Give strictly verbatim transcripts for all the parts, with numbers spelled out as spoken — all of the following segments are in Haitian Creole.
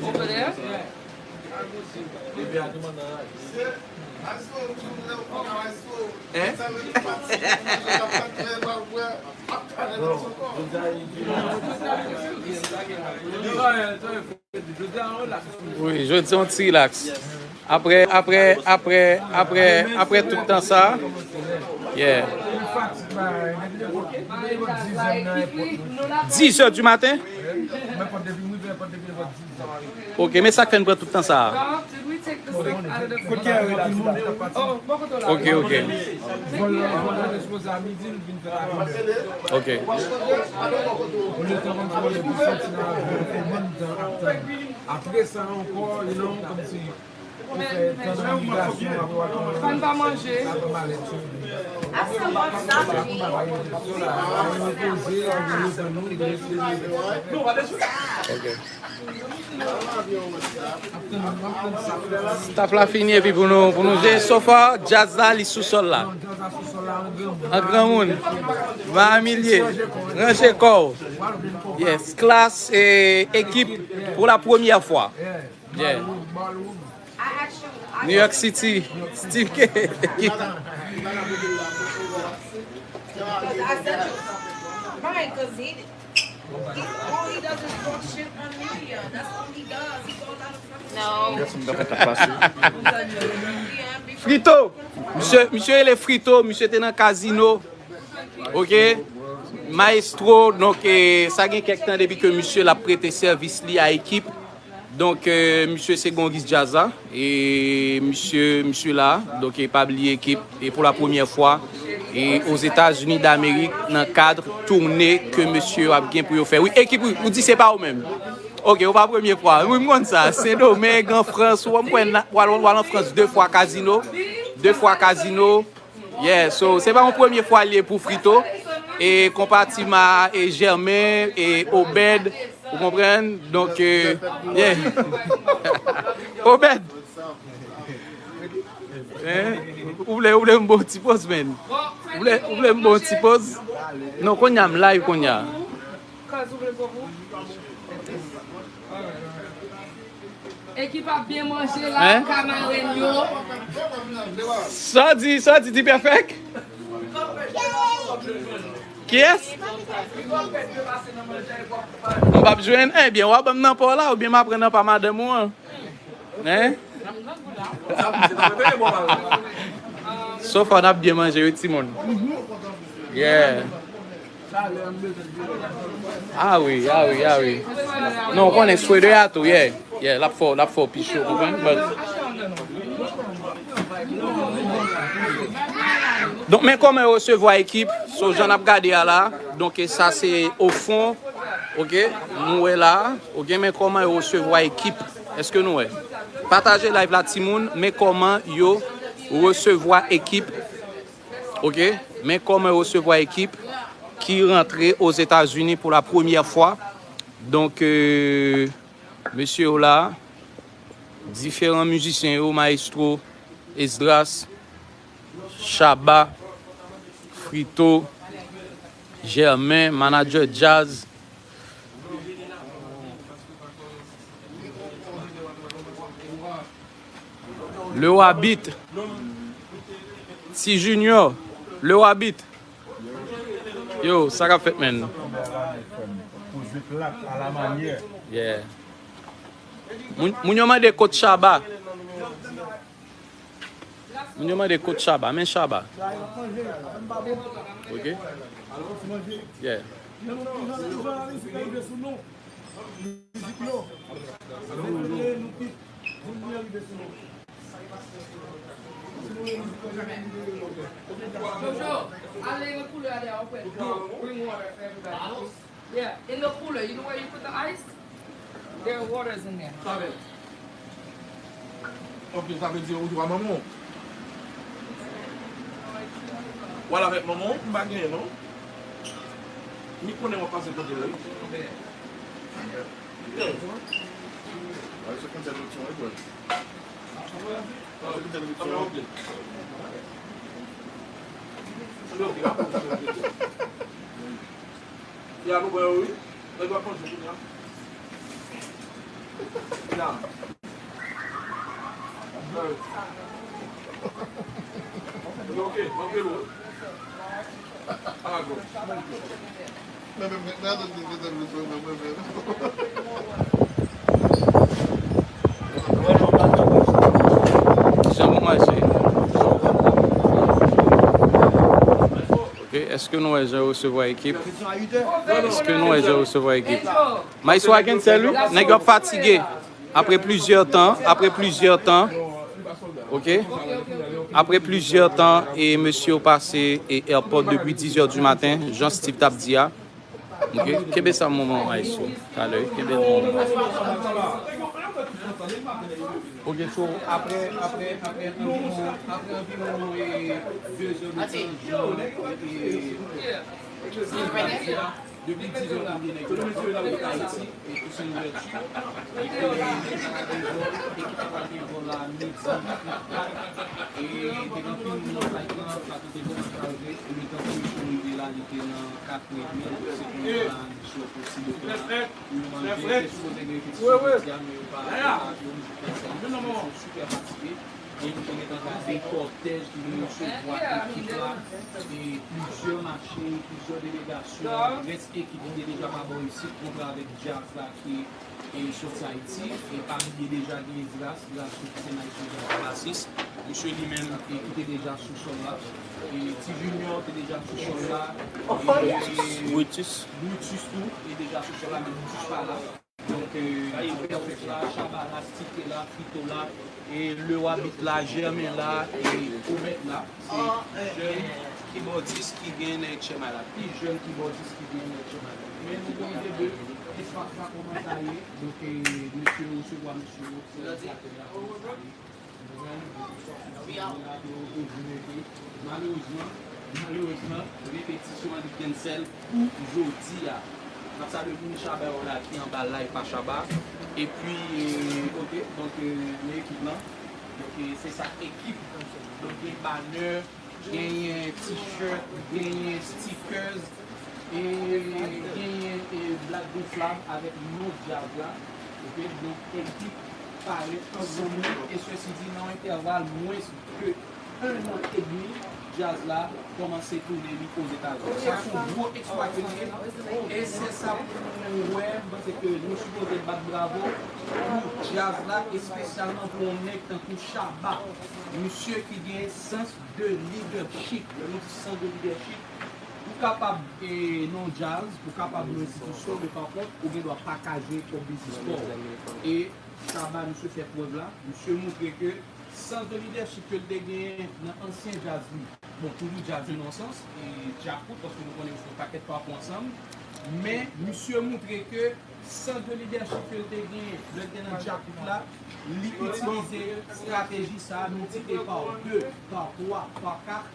Over there? Hein? Wi, jodi a yon ti relax. Apre, apre, apre, apre, apre tout tan sa, yeah. Dix heures du matin? Ok, men sa k fè n pran tout tan sa a? Ok, ok. Ok. Apre sa ankò, you know, kòmsi Fò n pa manje. Ok. Staff la fini epi pou nou, pou nou je. So far, djaz la, li sou sòl la. An granmoun. Ba milye. Ranje kò w. Yes. Klas e ekip pou la premyè fwa. Yeah. New York City, Steve K. Frito! Misye, misye rele Frito, misye te nan kazino. Ok? Maestro, donk, eh, sa gen kèk tan depi ke misye l ap prete sèvis li a ekip. Donk, eh, misye se Gongis Djaz la. E misye, misye la. Donk, e pa bliye ekip. E pou la premyè fwa, e Ozetazini Damerik, nan kad toune ke misye yo ap gen pou yo fè. Wi, ekip, wi, ou di se pa ou menm. Ok, ou pa premye fwa. Wi, m konn sa. Sendomeng, an Frans, ou wè m kwè, w al, w al an Frans de fwa kazino. De fwa kazino. Yeah, so, se pa yon premye fwa li ye pou Frito. E konpa Tima, e Germain, e Obed, ou konprann? Donk, eh, yeah. Obed! Hein? Ou vle, ou vle m ba w ti poz, man? Ou vle, ou vle m ba w ti poz? Non, kounye a m live kounye a. Kaz ou vle pou ou? Ekip ap byen manje la, hein? Kamarèn yo. Sa w di, sa w di, D-Perfect? Kiyès? M p ap jwenn? Ebyen, w a ban m nan pa w la, oubyen m a pran nan pa madanm ou an. Hein? So far, n ap byen manje, wi, timoun. Yeah. Ah wi, ah wi, ah wi. Non, ou konnen sweater a tou, yeah. Yeah, l ap fè w, l ap fè w pi cho, ou konprann? But, donk, men kòman yo resevwa ekip. So, jan n ap gade a la. Donk, e sa se o fon. Ok, nou wè la. Ok, men kòman yo resevwa ekip. Èske nou wè? Pataje live la, timoun. Men kòman yo resevwa ekip. Ok, men kòman yo resevwa ekip ki rantre Ozetazini pou la premyè fwa. Donk, eh, mesye yo la, diferan mizisyen yo, Maestro, Esdras, Shabba, Frito, Germain, manager djaz, Le Wabit, Ti Junior, Le Wabit. Yo, sa k ap fèt, man? Yeah. Moun, moun yo mande kot Shabba. Moun yo mande kot Shabba, men Shabba. Ok? Yeah. Jojo, ale nan koulè a dèyè, ou pran dlo, bring water for everybody. Yeah, in the cooler, you know where you put the ice? There are waters in there. Sa vle. Ok, sa vle di ou tou a manman w. W al avèk manman w, m pa genyen non. Mi konnen w ap pase kote l wi. Yes. Why you so concerned with your boy? Why you so concerned with your boy? Ya nou bwè yo wi. Nèg yo ap manje kounye a. Jan pou mache. Ok, èske nou wè jan yo resevwa ekip? Èske nou wè jan yo resevwa ekip? Maestro a gen sèl wi, nèg yo ap fatige. Apre plizyè tan, apre plizyè tan, ok? Apre plizyè tan, e mesye yo pase e airport depi dizè di maten, jan Steve t ap di a. Ok, kenbe sa moman, maestro. Talè, kenbe moman. Ok, so, apre, apre, apre anviwon, apre anviwon, e, de zè de tan, jan, e, depi dizè pou midi nèg yo ap Ayiti, e, pou se ouvèti. E, nèg la gen vòl, ekip la gen vòl la midi. E, te gen anpil moun nan flight lan, flight lan te vrèman chaje. E letan ke misye rive la, li te nan kat Yo posib yo pa, yo manje, te sipoze gen repetisyon jodi a, men yo pa, yo pa, yo pa fè sa. Yo sou sipè fatige. E nou te gentan gade kòtèj ki te resevwa ekip la, e plizyè machin, plizyè delegasyon, rès ekip ki te deja pa bò isit, kontre avèk djaz la ki e soti Ayiti, e pa bliye deja gen Esdras, Esdras ki se Maestro Esdras Basis, misye li menm e ki te deja sou sòl la, e Ti Junior te deja sou sòl la, e Brutus. Brutus tou, e deja sou sòl la, men Brutus pa la. Donk, e, Pèfèk la, Chaba la, Stike la, Fito la, e Lewa Bit la, Jèmen la, e Obèt la. Se jèn kibòdis ki gen nan H M I la. Pi jèn kibòdis ki gen nan H M I la. Men nou konn de espas la kòman sa ye. Donk, e, mesye yo resevwa mesye yo, se òdinatè la kòman sa ye. Malerezman, malerezman, repetisyon an li cancel pou jodi a. N ap salye moun Chaba yo la ki anba live pa Chaba. Epi, e, ok, donk, e, men ekip lan. Donk, e, se sa ekip. Donk, gen banner, genyen t-shirt, genyen stickers, e genyen, e, blag gonflab avèk non djaz la. Ok, donk ekip parèt ansanm li, e sesi di nan yon entèval mwens de en an edmi, djaz la kòmanse tounen li Ozetazini. Sa se yon gwo eksplwa ke li ye, e se sa pou nou wè, m panse ke nou sipoze bat bravo pou djaz la, espesyalman pou yon nèg tankou Chaba, misye ki gen sans de leadership. Lè nou di sans de leadership, ou kapab, e, nan yon djaz, ou kapab nan enstitisyon, men pa kont, ou gen dwa pataje kòb biznis pa w. E Chaba, misye fè prèv la, misye montre ke sans de leadership ke l te genyen nan ansyen djaz li. Bon, toujou djaz li nan yon sans, e Djakout, paske nou konnen yo fè yon pakèt pakou ansanm, men misye montre ke sans de leadership ke l te genyen lè l te nan Djakout la, li itilize estrateji sa a, miltipliye pa de, pa twa, pa kat,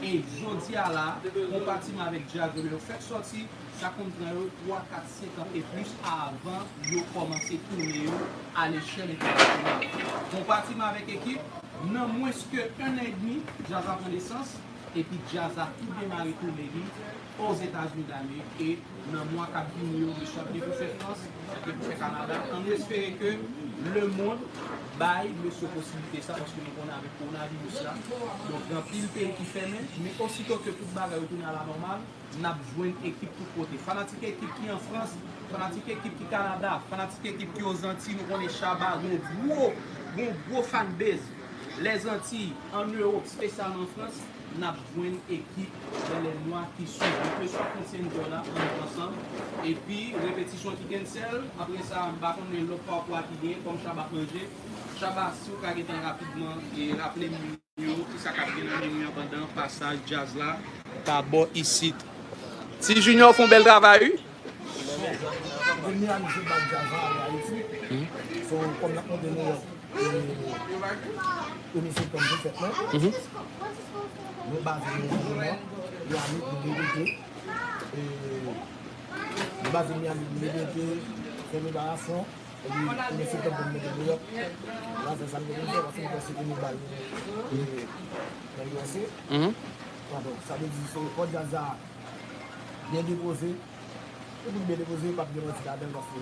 e jodi a la, konpatiman avèk djaz yo, lè yo fèk sòti, sa konn pran yo twa, kat, senk an e plis avan yo kòmanse tounen yo alechèl entènasyonal. Konpatiman avèk ekip, nan mwens ke en an edmi, djaz la pran nesans, epi djaz la tou demare tounen li Ozetazini Damerik, e nan mwa k ap vini yo, mesye ap gen pou fè Frans, ap gen pou fè Kanada. Ann espere ke lemonn bay mesye posiblite sa, paske nou konnen avèk kowonaviris la, donk gen anpil peyi ki fèmen, men osito ke tout bagay yo tounen a la nòmal, n ap jwenn ekip tout kote. Fanatik ekip ki an Frans, fanatik ekip ki Kanada, fanatik ekip ki Ozantiy, nou konnen Chaba gon gwo, gon gwo fanbase. Lèzantiy, ann Ewòp, espesyalman an Frans, n ap jwenn ekip dans les mois qui suivent. Donk, mesye ap konn sendè la, ann ansanm. Epi, repetisyon ki cancel. Apre sa, m pa konnen lòt pakou a ki genyen, kòm Chaba ap manje. Chaba, si w ka gentan rapidman, e raple m yo, kisa k ap gen nan meni an pandan pasaj djaz la pa bò isit. Ti Junior fè yon bèl travay, wi. Vin Miami se bat djaz la ale Ayiti. So, kòm n ap monte Nouyòk, e, premye septanm se fèt mwen. Nou baze Miami, nou repete. E, nou baze Miami, nou repete, fè preparasyon. Epi, premye septanm pou nou monte Nouyòk. N a fè sa nou te vin fè, paske nou fè sete nou bal, e, nan U S A. Padon, sa vle di, se pòt djaz la byen depoze. Tout moun byen depoze, p ap gen manti ladan l, paske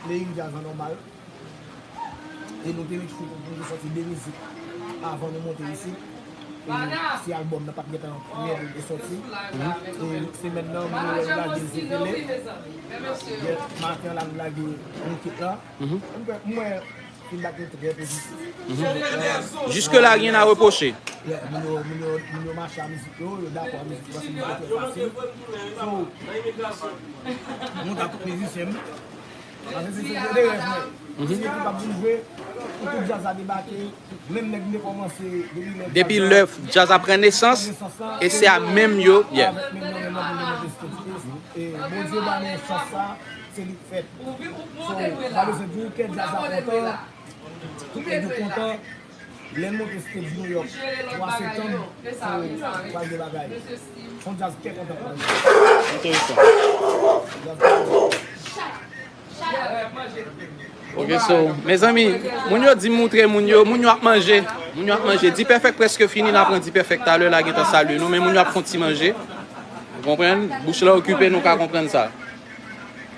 Playing djaz an nòmal. E nou te rejwi pou nou te sòti de mizik avan nou monte isit. E si albòm nan pa t gentan prè pou l te sòti. E semèn nan, moun yo wè nou lage Zepele. Yè maten an la, nou lage Rocket la. Mwen, mwen, feedback yo trè pozitif. Jusque-là, rien à reprocher. Yeah, moun yo, moun yo, moun yo mache a mizik yo, yo dakò a mizik yo, paske mizik yo trè fasil. So, mwen ta tout mizisyen m. Paske se, se de rèv mwen. Si ekip ap vin jwe, pou tout djaz la debake, menm nèg m te kòmanse depi lè. Depi lè djaz la pran nesans, e se a menm yo, yeah. Avèk menm yo, menm yo, menm yo, menm yo, e Bondye ba nou chans sa, se li k fèt. So, pa bezwen di w kè djaz la kontan, tout nèg yo kontan. Lè n monte stage New York twa septanm, se pral gen bagay. Se yon djaz trè kontan pral jwe. Enteresan. Djaz trè kontan. Ok, so, mezanmi, moun yo di m moutre moun yo, moun yo ap manje. Moun yo ap manje. D-Perfect prèske fini, n a pran D-Perfect talè, l a gentan salye nou, men moun yo ap fè yon ti manje. Ou konprann? Bouch la okipe, nou ka konprann sa.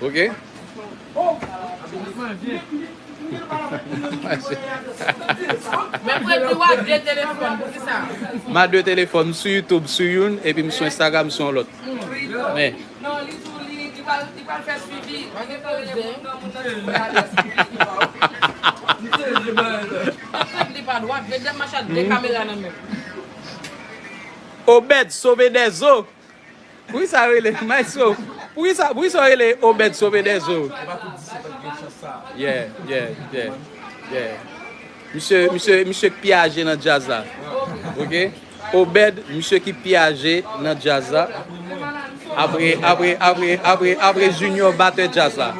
Ok? Men Fredly, w a de telefòn, poukisa? M a de telefòn, m sou YouTube, sou youn, epi m sou Instagram, sou yon lòt. Men. Non, li tou, li, li pral, li pral fè swivi. Pa gen pwoblèm, nan moun nan tou, li al fè swivi. Fredly pa dwat, Fredly ap mache ak de kamera nan men. Obed, sove dèzo. Poukisa yo rele Maestro? Poukisa, poukisa yo rele Obed sove dèzo? Yeah, yeah, yeah, yeah. Misye, misye, misye k pi aje nan djaz la. Ok? Obed, misye ki pi aje nan djaz la. Apre, apre, apre, apre, apre Junior batè djaz la.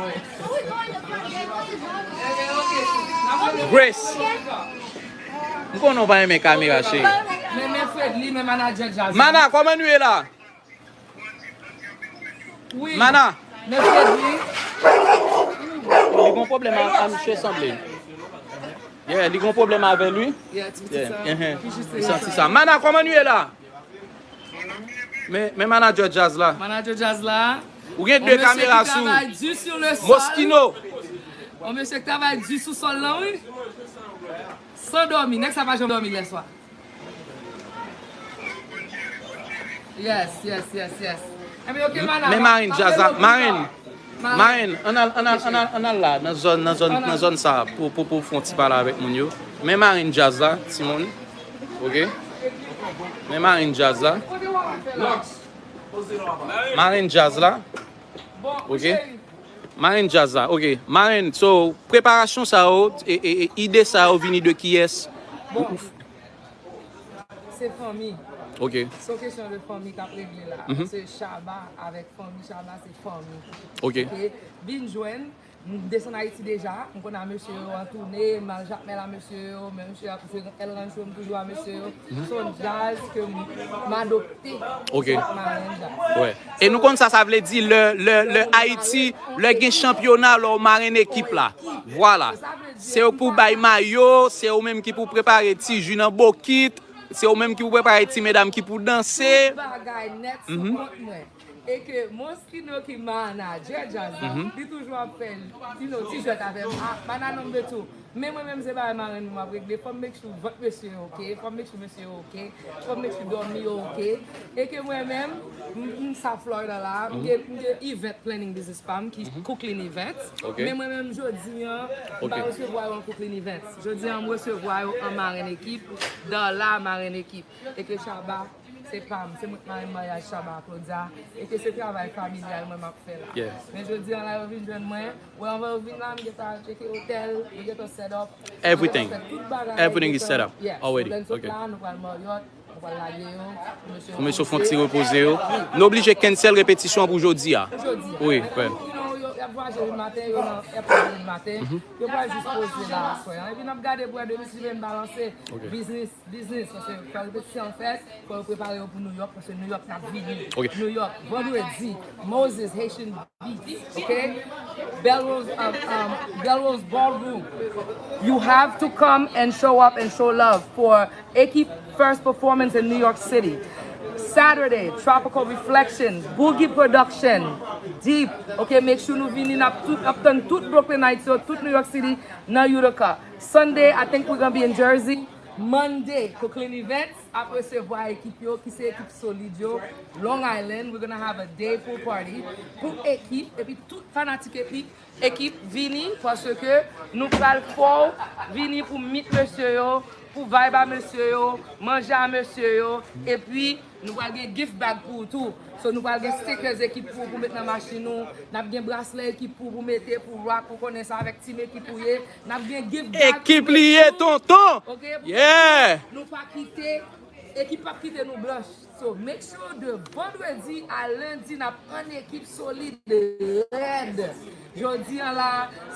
Grace. M konnen w pa renmen kamera, cheri. Men, men Fredly, men manadjè djaz. Mana, kòman nou ye la? Wi. Mana. Men Fredly. Li gon pwoblèm a, a misye sanble. Yeah, li gon pwoblèm avè li. Yeah, ti pitit sa. Li santi sa. Mana, kòman nou ye la? Men, men manadjè djaz la. Manadjè djaz la. Ou gen de kamera sou ou. Moschino. Moschino. On mesye ki travay di sou sòl lan, wi. San dòmi. Nèg sa pa janm dòmi lè swa. Yes, yes, yes, yes. Enben, ok, Mana. Men Marine djaz la. Marine. Marine, ann al, ann al, ann al, ann al la, nan zòn, nan zòn, nan zòn sa, pou, pou, pou fè yon ti pale avèk moun yo. Men Marine djaz la, timoun. Ok? Men Marine djaz la. Marine djaz la. Ok? Marine djaz la. Ok. Marine, so, preparasyon sa yo, e, e, e ide sa yo vini de kiyès? Se fanmi. Ok. Se yon kesyon de fanmi k ap regle la. Se Shabba avèk fanmi. Shabba se fanmi. Ok. Vin jwenn. M desann Ayiti deja. M konn a mesye yo an toune. M al Jakmèl a mesye yo. Men mesye ap jwe El Rancho, m toujou a mesye yo. Se yon djaz ke m adopte. Ok. E nou konn sa sa vle di lè, lè, lè Ayiti, lè gen chanpyona, lè w marenn ekip la. Vwala. Se ou pou bay mayo, se ou menm ki pou prepare ti ji nan bokit, se ou menm ki pou prepare ti medam ki pou danse. Tout bagay nèt sou kont mwen. E ke Moschino ki manadjè djaz la, li toujou ap fè, you know, ti jwèt avè m. Ah, Mana number two. Men mwen menm se bagay marenn mwen m ap regle. Fò m make sure vant mesye yo ok. Fò m make sure mesye yo ok. Fò m make sure dòmi yo ok. E ke mwen menm, m, m sa Florida la. M gen, m gen event planning business pa m ki Cooklyn Events. Men mwen menm jodi an, m pa resevwa yo an Cooklyn Events. Jodi an, m resevwa yo an Marenn Ekip, Darla Marenn Ekip. E ke Shabba, se pa m, se mwen k marenn maryaj Shabba ak Claudia. E ke se travay familyal mwen m ap fè la. Men jodi an la, yo vin jwenn mwen. Well, anvan yo vin la, m gentan al tcheke otèl, m gentan set up. Everything. Mwen gentan fè tout bagay. Everything is set up already. Lè n sot la, nou pral Marriott, nou pral lage yo. Pou mesye fè yon ti repoze yo. Nou oblije cancel repetisyon an pou jodi a. Jodi a. Wi, you know, yo, y ap vwayaje demen maten, yo nan airport demen maten. Yo pral jis poze la aswè an. Epi n ap gade pou wè demen si demen balanse. Business, business. Paske fò repetisyon an fèt, fò yo prepare yo pou New York, paske New York n ap vini. New York, vandredi, Moses Haitian Beats, ok? Belrose, um, um, Belrose Ballroom. You have to come and show up and show love for Ekip first performance in New York City. Saturday, Tropical Reflections, Boogie Production, Deep. Ok, make sure nou vini, n ap tout, ap tann tout Brooklynites yo, tout New York City, nan Utica. Sunday, I think we're gonna be in Jersey. Monday, Cooklyn Events ap resevwa ekip yo, ki se ekip solid yo. Long Island, we're gonna have a day pool party pou ekip, epi tout fanatik ekip, ekip vini, paske nou pral fè w vini pou meet mesye yo, pou vibe a mesye yo, manje a mesye yo, epi nou pral gen gift bag pou ou tou. So, nou pral gen stickers ekip pou, pou met nan machin ou. N ap gen braslè ekip pou, pou mete, pou rock, ou konnen sa, avèk team ekip ou ye. N ap gen gift bag pou mesye yo. Ekip li ye, tonton. Ok, pou nou pa kite, ekip p ap kite nou blanch. So, make sure de vandredi a lendi, n ap an ekip solid, rèd. Jodi a la,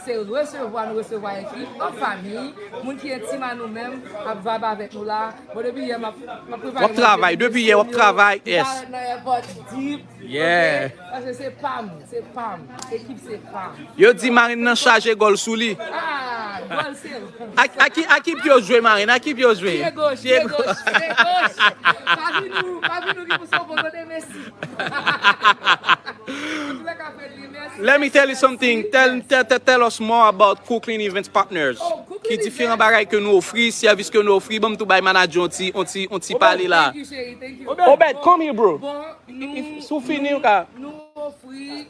se resevwa, nou resevwa ekip, an fanmi, moun ki entim a nou menm, ap vibe avèk nou la. Bon, depi yè, m ap, m ap prepare. W ap travay, depi yè, w ap travay, yes. Nan airport deep. Yeah. Ok? Paske se pa m, se pa m. Ekip se pa m. Yo di Marine nan chaje gòl sou li. Ah, gòl se. A, a ki, a ki pye yo jwe, Marine? A ki pye yo jwe? Pye goch, pye goch, pye goch. Pa vin nou, pa vin nou ki pou sove kote Messi. An tou lè ka, Fredly, mèsi. Let me tell you something. Tell, tell, tell, tell us more about Cooklyn Events Partners. Oh, Cooklyn Events. Ki diferan bagay ke nou ofri, sèvis ke nou ofri. Ban m tou bay manager yon ti, yon ti, yon ti pale la. Thank you, chérie. Thank you. Obed, come here, bro. Bon, nou, si w fini, ou ka. Nou ofri,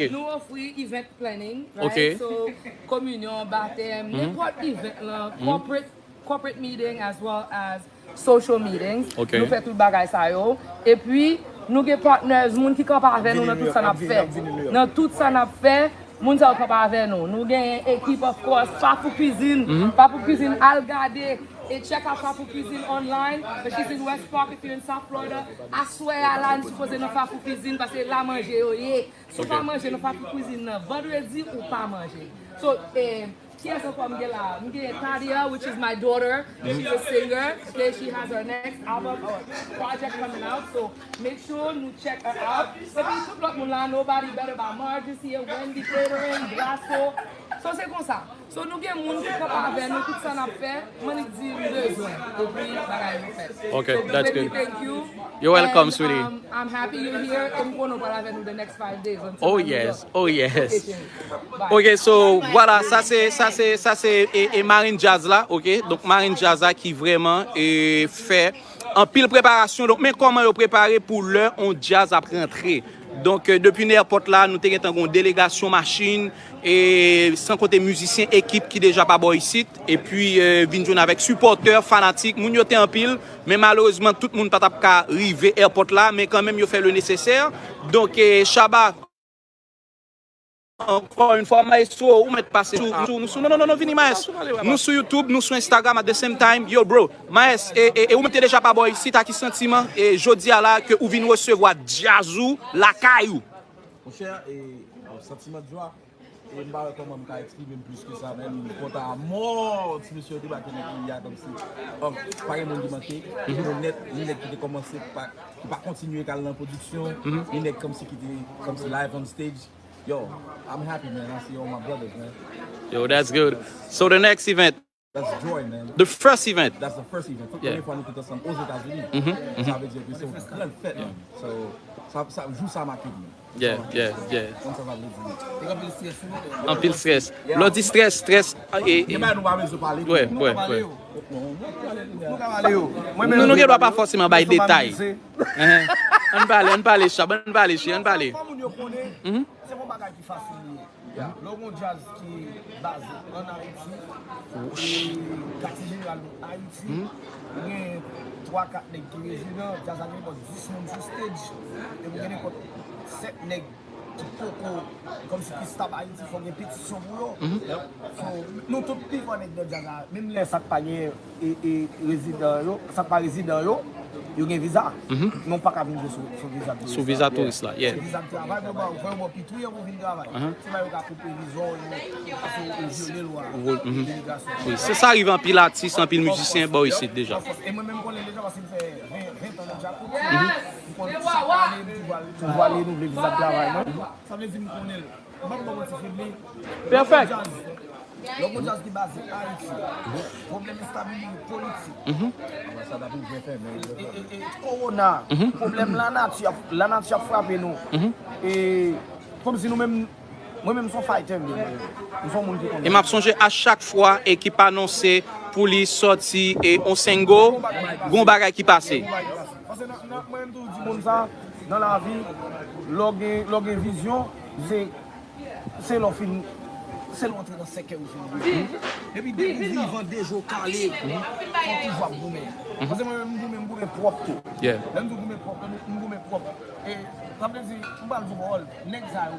nou ofri event planning, right? So, kominyon, batèm, nenpòt event lan, corporate, corporate meeting as well as social meetings. Ok. Nou fè tout bagay sa yo. Epi, nou gen partners, moun ki kanpe avè nou nan tout sa n ap fè. Nan tout sa n ap fè, moun sa yo kanpe avè nou. Nou gen ekip, of course, Fafou Cuisine. Fafou Cuisine, al gade e check out Fafou Cuisine online. But she's in West Park, if you're in South Florida. Aswè a la, n sipoze nan Fafou Cuisine, paske la manje yo ye. Si w pa manje nan Fafou Cuisine nan vandredi, ou pa manje. So, eh, kiyès ankò m gen la? M gen Tadia, which is my daughter. She's a singer. Okay, she has her next album or project coming out. So, make sure you check her out. Epi tout lòt moun la, Nobody Better by Marge is here, Wendy Catering, Blasco. So, se konsa. So, nou gen moun ki kanpe avè nou, tout sa n ap fè, m annik di m bezwen. Epi, bagay yo fèt. Ok, that's good. So, baby, thank you. You're welcome, sweetie. And, um, I'm happy you're here. E m konnen w pral avè nou the next five days until New York. Oh, yes. Oh, yes. Ok, chérie. Bye. Ok, so, vwala, sa se, sa se, sa se, e, e Marine Jazz la, ok? Donk, Marine Jazz la ki vrèman, e, fè anpil preparasyon. Donk, men kòman yo prepare pou lè on jazz ap rantre. Donk, e, depi nan airport la, nou te gentan gen yon delegasyon machin, e san konte mizisyen ekip ki deja pa bò isit, epi, e, vin jwenn avèk sipòtè, fanatik, moun yo te anpil, men malerezman, tout moun pa t ap ka rive airport la, men kanmenm, yo fè le nesesè. Donk, e, Shabba, ankò yon fwa, maestro, ou mèt pase sou, sou, nou sou, non, non, non, non, vini, maestro. Nou sou YouTube, nou sou Instagram at the same time. Yo, bro, maes, e, e, e ou menm te deja pa bò isit, a ki santiman, e jodi a la, ke ou vin resevwa djaz ou lakay ou? Monchè, e, santiman djwa, e m pa wè kòman m ka eksprime m plis ke sa, men m kontan a mò, ti mesye yo debake nan peyi a, kòmsi, um, pa gen moun ki manke, ni nèt, ni nèg ki te kòmanse, pa, ki pa kontinye k al nan pwodiksyon, ni nèg kòmsi ki te, kòmsi live on stage. Yo, I'm happy, man. I see all my brothers, man. Yo, that's good. So the next event, That's joy, man. The first event. That's the first event. Premye fwa nou tout ansanm Ozetazini. Sa vle di ke se yon gran fèt, man. So, sa, sa, jou sa make m. Yeah, yeah, yeah. Konn sa sa vle di. Anpil strès. Lè w di strès, strès, e, e, nou pa bezwen pale. Wè, wè, wè. Nou ka pale yo. Nou ka pale yo. Nou, nou gen dwa pa fòseman bay detay. Ann pale, ann pale, Shabba, ann pale, cheri, ann pale. Fò moun yo konnen. Se yon bagay ki fasil li ye. Lè w gen yon djaz ki baze ann Ayiti, e katye jeneral nou Ayiti, ou gen twa, kat nèg ki rezidan, djaz la gen nenpòt dis moun sou stage, epi ou gen nenpòt sèt nèg ki poko, kòmsi ki stop Ayiti, fò gen petisyon pou yo. So, nou tout pi fò nèg nan djaz la, menm lè sa k pa gen e, e rezidan yo, sa k pa rezidan yo, yo gen viza. Men w pa ka vin jwe sou, sou viza touris la. Sou viza touris la, yeah. Se viza travay pou yo ba w, fò yo ba w pi touye pou w vin travay. Se pa yo ka koupe viza w, yo, paske ou vyole lwa imigrasyon. Wi, se sa rive anpil atis, anpil mizisyen bò isit deja. E mwen menm m konnen l deja paske m fè ven, ven tan nan djakout. M konnen chak ane m toujou al, toujou al renouvle viza travay mwen. Sa vle di m konnen l. M p ap ba w manti, Fredly. Perfect. Djaz. Lè w gon djaz ki baze Ayiti, pwoblèm enstabilite politik, e, e, e, e, kowona, pwoblèm lanati ap, lanati ap frape nou. E, kòmsi nou menm, mwen menm, m se yon fighter, m se yon moun ki konn. E m ap sonje a chak fwa ekip anonse pou li sòti e on sengo, gon bagay ki pase. Paske nan, nan, mwen menm toujou di moun sa, nan lavi, lè w gen, lè w gen vizyon, se, se lè w fin, se lè w antre nan sèkèy ou fin goumen. Depi, depi w vivan, de je w kale, fò w toujou ap goumen. Paske mwen menm, m goumen, m goumen pwòp tou. Lè m di w goumen pwòp, m goumen pwòp. E, sa vle di, m pral di w pawòl, nèg sa yo,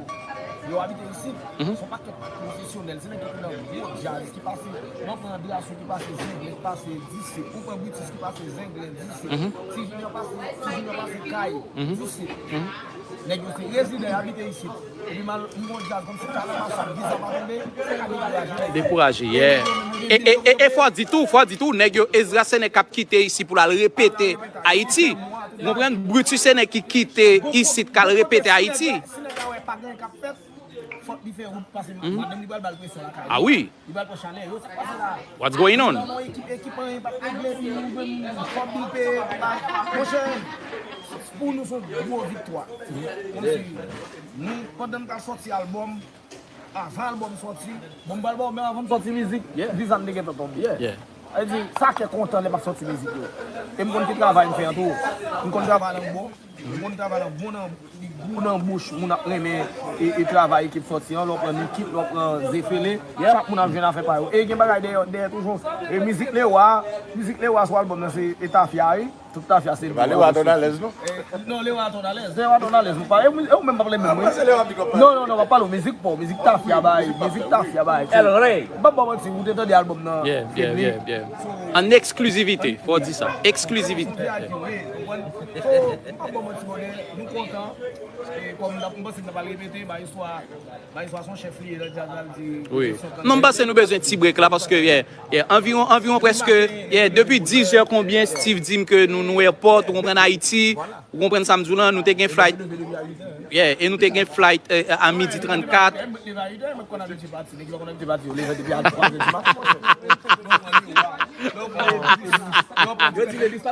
yo abite isit, se yon pakèt pwofesyonèl, se nèg ki te nan gwo djaz, ki pase, mwen pran Andrason ki pase Zenglen, ki pase Disip, ou pran Brutus ki pase Zenglen, Disip, Ti Junior pase, Ti Junior pase Kay, Disip. Nèg yo se rezidè, y abite isit. Epi mal, m gon djaz kòmsi Kalamas ap viza pa tonbe, sa ka dekouraje nèg. Dekouraje, yeah. E, e, e, e fò di tou, fò di tou, nèg yo, Ezra se nèg k ap kite isit pou l al repete Ayiti. Ou konprann? Brutus se nèg ki kite isit k al repete Ayiti. Si nèg la wè pa gen anyen k ap fèt, fòk li fè wout pase madanm li pral ba l presyon lakay li. Ah wi. Li pral pran chalè yo, sa k pase la? What's going on? Nan yon ekip, ekip anyen p ap regle, epi ou menm fòk bil peye. Monchè, pou nou se yon gwo viktwa. Kòmsi nou, pandan n t al sòti albòm, avan albòm sòti, bon, m pral ba w, men avan m sòti mizik, viza m te gentan tonbe. Sa vle di, sa kè kontan lè m ap sòti mizik yo. E m konn ki travay m fè an tou. M konn travay lan bon, m konn travay lan bon nan, li gou nan bouch, moun ap renmen e, e travay ekip sòti an, lè w pran Nikit, lè w pran Zefele, chak moun ap jwenn afè pa yo. E gen bagay dèyè, dèyè toujou. E mizik Lewa, mizik Lewa sou albòm nan se e tafya, wi. Tout tafya se Lewa. Lewa Tonalèz, non? Non, Lewa Tonalèz. Lewa Tonalèz, nou pa, e ou menm pa pale menm, wi. Non, non, non, pa pale mizik, pa mizik tafya bay, mizik tafya bay. El Rey. M p ap ba w manti, ou te tande albòm nan, yeah, yeah, yeah, yeah. An eksklizivite, fò w di sa. Eksklizivite. So, m p ap ba w manti, brother, nou kontan. E kòm m panse m ta pral repete, bay istwa, bay istwa se yon chèf li ye nan djaz la, l di. Wi. Non, m panse nou bezwen ti break la, paske, yeah, yeah, anviwon, anviwon prèske, yeah, depi diz è konbyen, Steve di m ke nou, nou airport, ou konprann, Ayiti, ou konprann sa m di w lan, nou te gen flight. Yeah, e nou te gen flight, eh, a midi trannkat.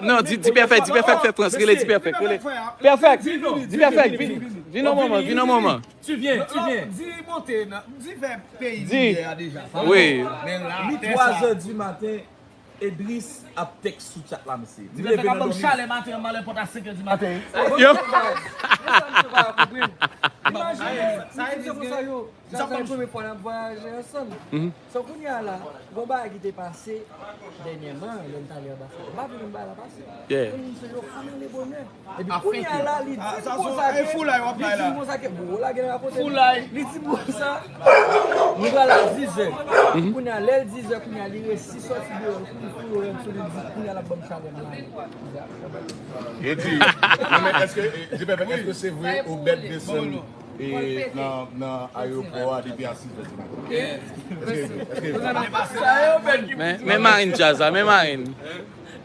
Non, di, di Perfect, di Perfect fè Frans, rele di Perfect, rele. Perfect, di Perfect, vin, vin yon moman, vin yon moman. Tu viens, tu viens. Di monte nan, di fè peyi li ye a deja. Wi. Men la, li twa zè di maten, Edris ap tèks sou chat la, mesye. Di Perfect ap ban m chalè maten an, m al airport a senk è di maten. Yo. Imajine, se konsa yo. Sa se premye fwa n ap vwayaje ansanm. So, kounye a la, gon bagay ki te pase dènyèman, lè m t ale anba fò. M pa vle menm bagay la pase. Yeah. Moun se yo fou nan le bonè. Epi kounye a la, li di m konsa ke, li di m konsa ke, bon, ou lage l rakonte m. Li di m konsa, nou pral a diz è. Kounye a, lè l diz è, kounye a, li resi sòti deyò, li fini fou yo sou li, li di, kounye a, l ap ban m chalè m la. Yo di, non, men èske, di Pèpè, èske se vre Obed desann e nan, nan ayewopò a depi a sis è di maten? Men, men marin djaz la, men marin.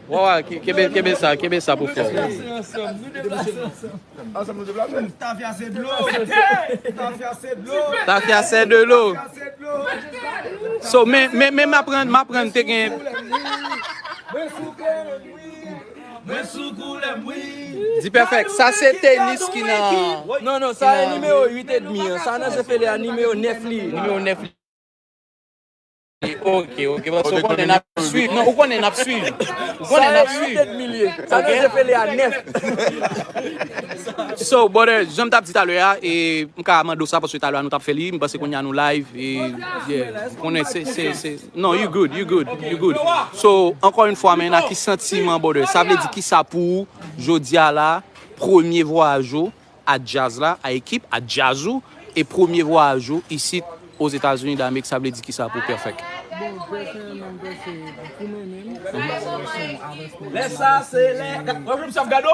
Wawa, ke-, kenbe, kenbe sa, kenbe sa pou fò. Ansanm nou deplase. Tafya se dlo. Tafya se dlo. Tafya se dlo. So, men, men, men m aprann, m aprann te gen. Mwen sou koulè m wi. Di Perfect, sa se tenis ki nan. Non, non, sa e nimewo uit edmi an. Sa nan Zefele a nimewo nèf li ye. Nimewo nèf li. Ok, ok, paske ou konnen n ap swiv. Non, ou konnen n ap swiv. Ou konnen n ap swiv. Sa e uit edmi li ye. Sa nan Zefele a nèf. So, brother, jan m t ap di talè a, e m ka mande w sa paske talè a nou t ap fè li, m panse kounye a nou live, e, yeah, ou konnen se, se, se, non, you good, you good, you good. So, ankò yon fwa, men, a ki santiman, brother? Sa vle di kisa pou ou, jodi a la, premye vwayaj ou a djaz la, a ekip, a djaz ou, e premye vwayaj ou isit Ozetazini Damerik, sa vle di kisa pou Perfect? Bon, pèsonèlman, m panse pou mwen menm, se yon avansman. Lè sa, se lè. W ap jwenn sa ap gade w?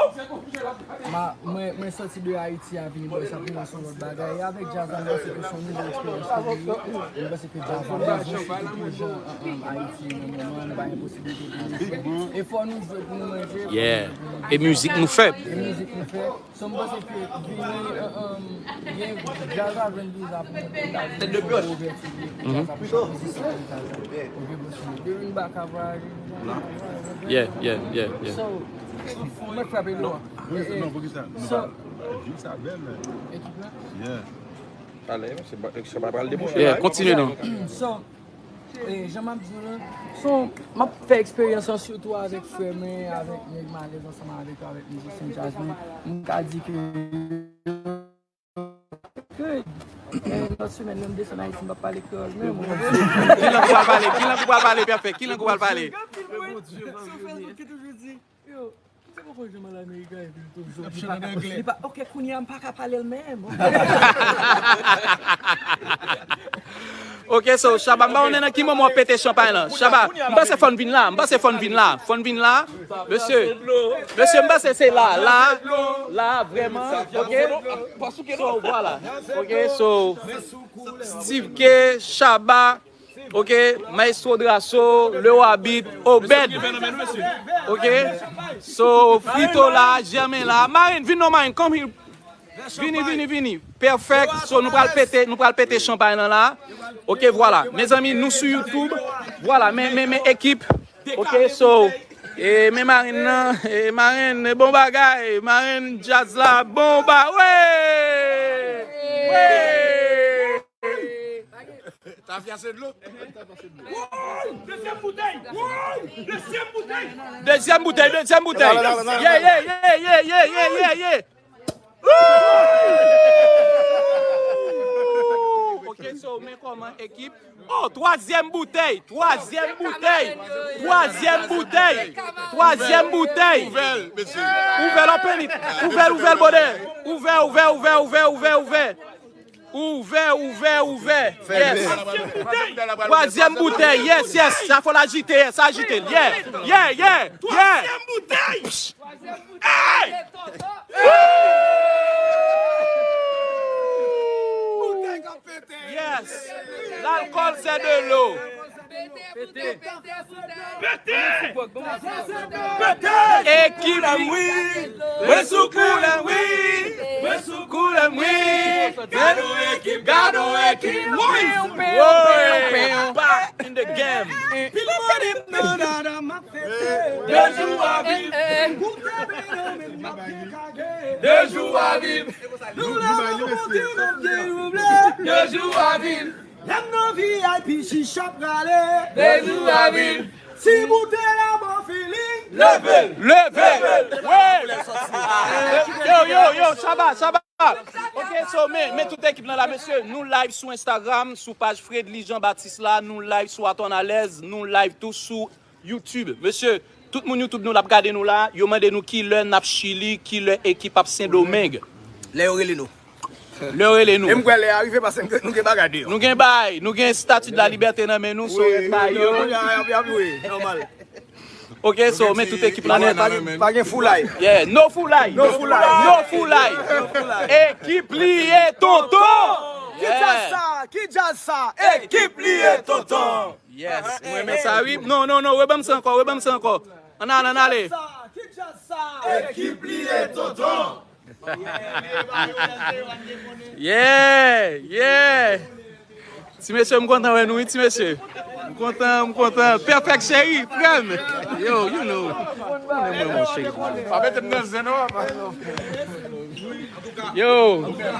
Ma, mwen, mwen santi de Ayiti a vini, bò, sa vini yon lòt bagay. E avèk djaz la, m panse ke se yon nouvo eksperyans ke li ye. M panse ke djaz la bezwen, sitou pou jan, an, an, Ayiti, nan moman, nou pa gen posiblite pou nou jwe. E fò nou jwe pou nou manje, fò nou jwe pou nou bwè. E mizik nou fè. E mizik nou fè. So, m panse ke vini, um, um, gen djaz la jwenn viza pou mwen, pou ta vin fè yon ouvèti, pou djaz la pou ta pozisyon, pou ta jwe. Ok, bòs mwen. Depi m pa ka vwayaje. Yeah, yeah, yeah, yeah. So, mwen frape lò. Non, poukisa? So, vi sa bèl, men. Ekip la? Yeah. Ale, se pa, se pa pral debouche la, kontinye non. So, e, jan m ap di w lan, so, m ap fè eksperyans lan sitou avèk frè mwen, avèk nèg Malèz ansanm avèk yo, avèk mizisyen djaz mwen. M ka di ke, ke, e, lòt semèn nan, m desann Ayiti, m p ap pale kreyòl menm. Ki lang ou pral pale? Ki lang ou pral pale, Pèfèk? Ki lang ou pral pale? Gen anpil mwen sou Facebook ki toujou di, yo, ou te poko janm al Amerik, epi l toujou, li pa, li pa, ok, kounye a m pa ka pale l menm. Ok, so, Shabba, m pa konnen nan ki moman w ap pete chanpay lan. Shabba, m panse fò n vin la, m panse fò n vin la, fò n vin la. Mesye, mesye, m panse se la, la, la, vrèman, ok? So, vwala, ok, so, Steve K, Shabba, ok, Maestro Drasso, Leo Abib, Obed, ok, so, Frito la, Germain la, Marine, vin non, Marine, come here. Vini, vini, vini. Pèfèk. So, nou pral pete, nou pral pete chanpay lan la. Ok, vwala. Mezanmi, nou sou YouTube. Vwala, men, men, men ekip. Ok, so, e, men Marine nan, e, Marine, e, bon bagay. Marine, djaz la, bon ba-, wi! Wi! Tafya se dlo. Woy! Dezyèm boutèy! Woy! Dezyèm boutèy! Dezyèm boutèy, dezyèm boutèy. Yeah, yeah, yeah. Ok, so, men kòman ekip. Oh, twazyèm boutèy, twazyèm boutèy, twazyèm boutèy, twazyèm boutèy. Ouvè l, mesye. Ouvè l, open it. Ouvè l, ouvè l, brother. Ouvè, ouvè, ouvè. Ouvè, ouvè, ouvè. Yes. Twazyèm boutèy. Yes, yes. Sa fò l ajite, yes, ajite l. Yeah, yeah, yeah, yeah. Twazyèm boutèy. Hey! Yes. L'alcool, c'est de l'eau. Pete! Pete! Ekip li. Mwen sou koulè m wi. Mwen sou koulè m wi. Gade yon ekip, gade yon ekip. Woy! Woy! Back in the game. Pil mande m nan dada m ap fete. De jou a viv. Goute fenomen m ap dekage. De jou a viv. Nou la nan monte, n ap gen yon ble. De jou a viv. Lè m nan V I P, chicha prale. De jou a viv. Si boutèy la bon feeling. Leve l. Leve l. Leve l. Wi. Yo, yo, yo, Shabba, Shabba. Ok, so, men, men tout ekip lan la, mesye, nou live sou Instagram, sou paj Fredly Jean Baptiste la, nou live sou Atò N Alèz, nou live tou sou YouTube. Mesye, tout moun YouTube nou l ap gade nou la, yo mande nou ki lè n ap Chili, ki lè ekip ap Sendomeng. Lè yo rele nou. Lè yo rele nou. E m kwè lè a rive paske nou gen bagay deyò. Nou gen bay, nou gen Statue de la Liberté nan men nou, so wi, rèd bay yo. Yo, yo, yo, yo, wi, nòmal. Ok, so, men tout ekip la nèt. Pa gen, pa gen foulay. Yeah, no foulay. No foulay. No foulay. No foulay. Ekip li ye tonton. Ki djaz sa? Ki djaz sa? Ekip li ye tonton. Yes, mwen renmen sa wi. Non, non, non, rebanm sa ankò, rebanm sa ankò. Ann ale, ann ale. Ki djaz sa? Ekip li ye tonton. Yeah, yeah. Ti mesye, m kontan wè nou wi, ti mesye. M kontan, m kontan. Pèfèk cheri, frè m. Yo, you know. Konnen mwen, mon cheri. Pa mete m nan zen non, papa. Yo,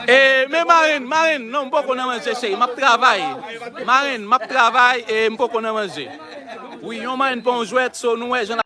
e, men Marine, Marine, non, m poko nan manje, cheri, m ap travay. Marine, m ap travay e m poko nan manje. Wi, yon Marine pa yon jwèt, so nou wè jan